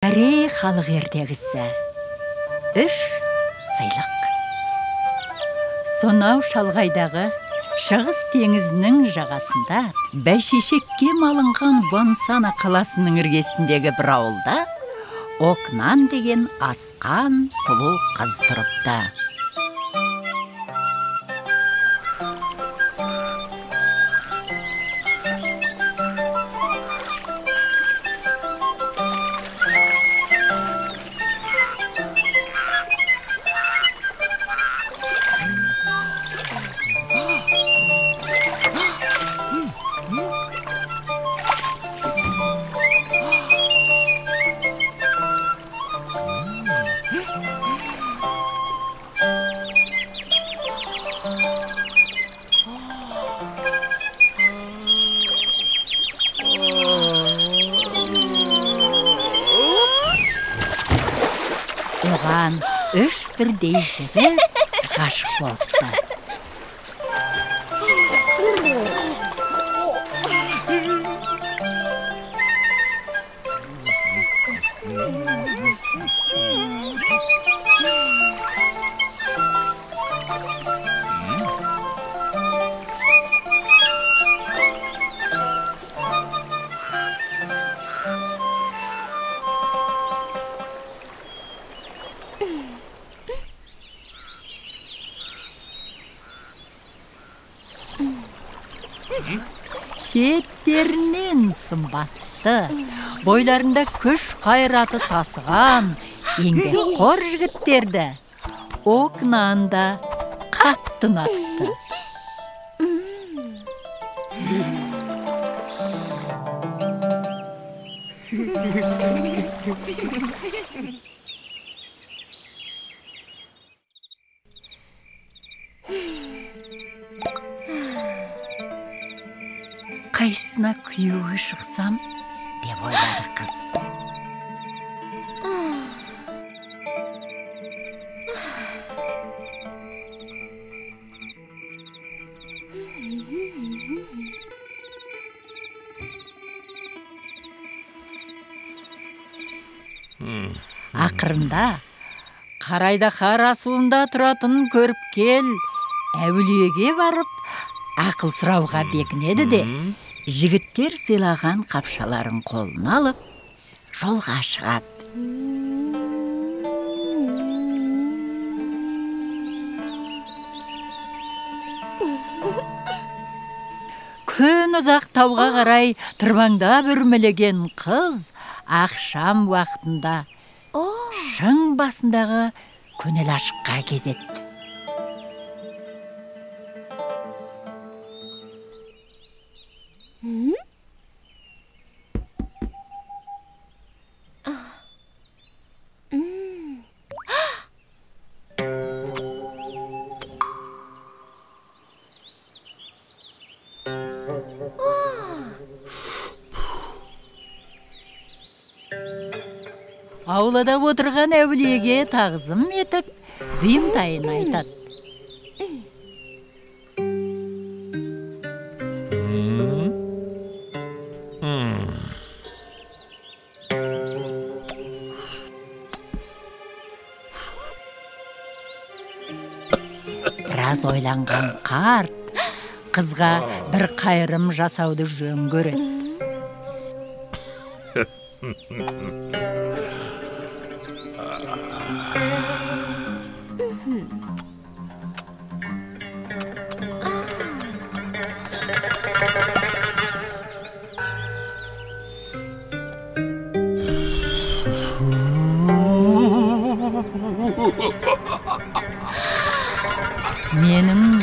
Корей халық ертегісі. Үш сыйлық. Сонау шалғайдағы Шығыс теңізінің жағасында бәйшешекке малынған Вонсана қаласының іргесіндегі бір ауылда Окнан деген асқан сұлу қыз тұрыпты. Оған үш бірдей жігіт ғашық болыпты. Шеттерінен сымбатты, бойларында күш қайраты тасыған еңбекқор жігіттерді Окнан да қатты ұнатты. Қайсысына күйеуге шықсам, деп ойлады қыз. Ақырында Қарайдахар асуында тұратын көріпкел әулиеге барып, ақыл сұрауға бекінеді де, жігіттер сыйлаған қапшаларын қолына алып, жолға шығады. Күн ұзақ тауға қарай тырбаңдап үрмелеген қыз ақшам уақытында шың басындағы көңіл ашыққа кезетті. Аулада отырған әулиеге тағзым етіп, бұйымтайын айтады. Біраз ойланған қарт қызға бір қайырым жасауды жөн көреді. Менің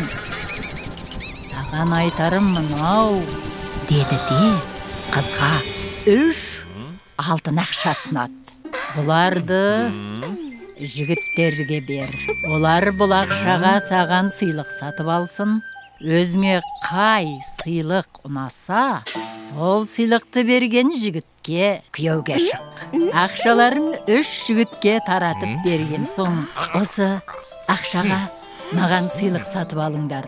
саған айтарым мынау, деді де қызға үш алтын ақша ұсынады. Бұларды жігіттерге бер. Олар бұл ақшаға саған сыйлық сатып алсын. Өзіңе қай сыйлық ұнаса, сол сыйлықты берген жігітке күйеуге шық. Ақшаларын үш жігітке таратып берген соң, осы ақшаға маған сыйлық сатып алыңдар.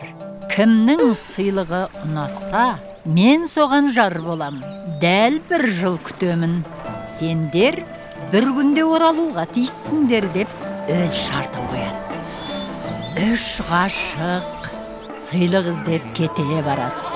Кімнің сыйлығы ұнаса, мен соған жар болам. Дәл бір жыл күтемін. Сендер бір күнде оралуға тиіссіңдер деп өз шартын қояды. Үш ғашық сыйлық іздеп кете барады.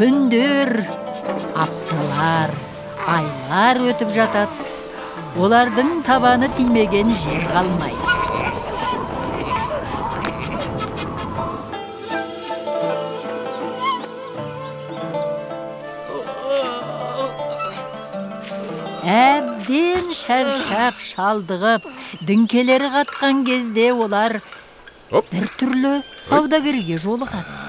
Күндер, апталар, айлар өтіп жатады. Олардың табаны тимеген жер қалмайды. Әбден шаршап, шалдығып, діңкелері қатқан кезде олар бір түрлі саудагерге жолығады.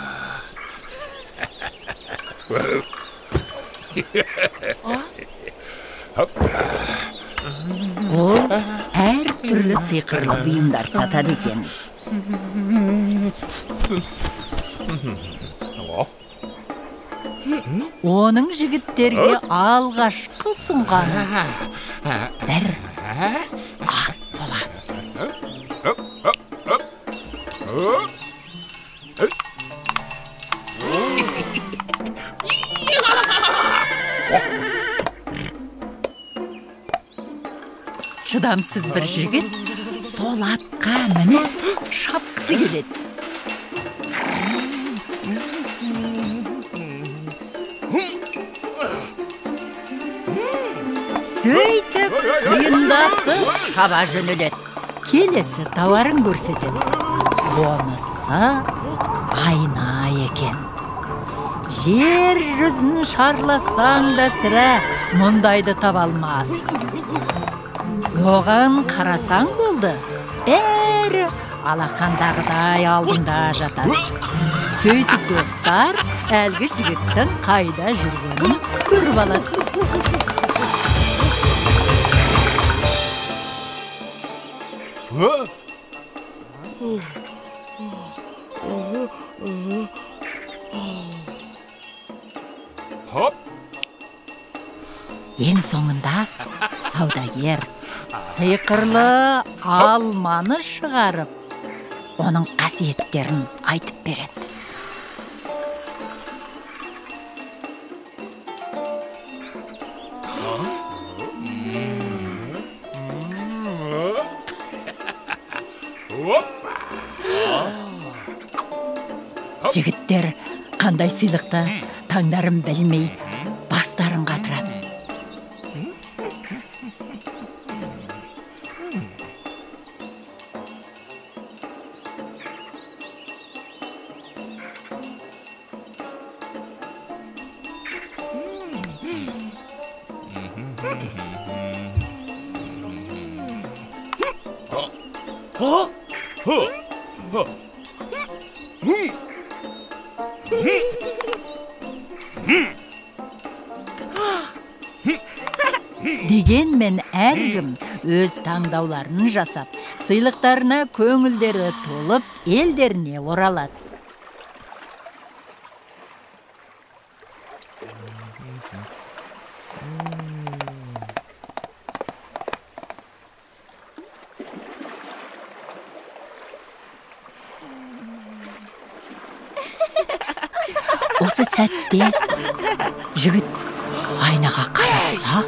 Ол әр түрлі сиқырлы бұйымдар сатады екен. Оның жігіттерге алғашқы ұсынғаны бір ат болады. Шыдамсыз бір жігіт сол атқа мініп шапқысы келеді. Сөйтіп құйындатып шаба жөнеледі. Келесі тауарын көрсетеді. Онысы айна екен. Жер жүзін шарласаң да сірә мұндайды таба алмас. Оған қарасаң болды, бәрі алақандағыдай алдында жатады. Сөйтіп достар әлгі жігіттің қайда жүргенін көріп алады. Ең соңында саудагер сиқырлы алманы шығарып, оның қасиеттерін айтып береді. Жігіттер қандай сыйлықты таңдарын білмей бастарын қатырады. Дегенмен әркім өз таңдауларын жасап, сыйлықтарына көңілдері толып, елдеріне оралады. Осы сәтте жігіт айнаға қараса,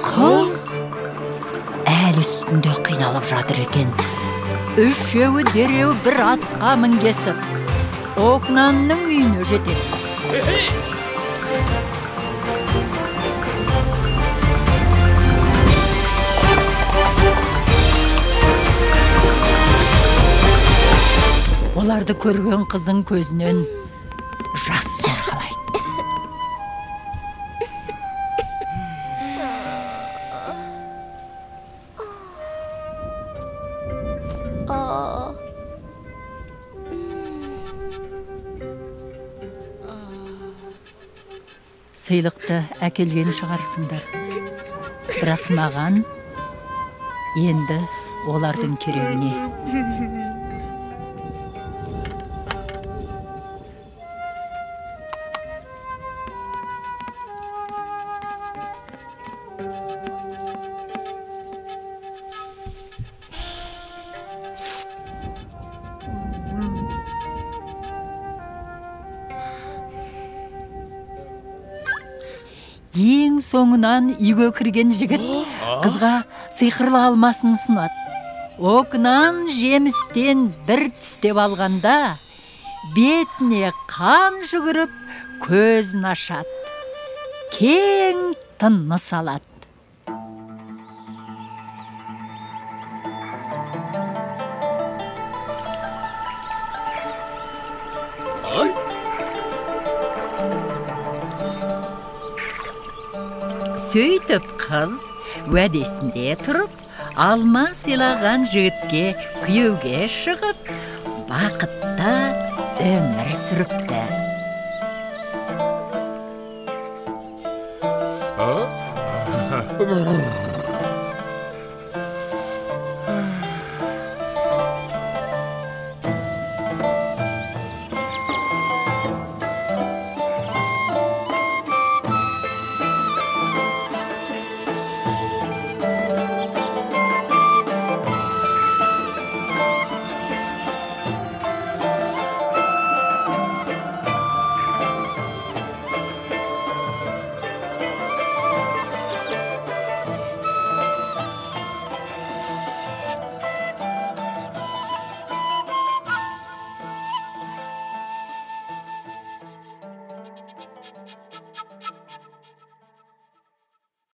қыз әлі үстінде қиналып жатыр екен. Үшеуі дереу бір атқа мінгесіп, Окнанның үйіне жетеді. Оларды көрген қыздың көзінен жас сорғалайды. Сыйлықты әкелген шығарсыңдар. Бірақ маған енді олардың керегіне. Ең соңынан үйге кірген жігіт қызға сиқырлы алмасын ұсынады. Окнан жемістен бір тістеп алғанда бетіне қан жүгіріп, көзін ашады. Кең тыныс алады. Сөйтіп қыз уәдесінде тұрып, алма сыйлаған жігітке күйеуге шығып, бақытты өмір сүріпті.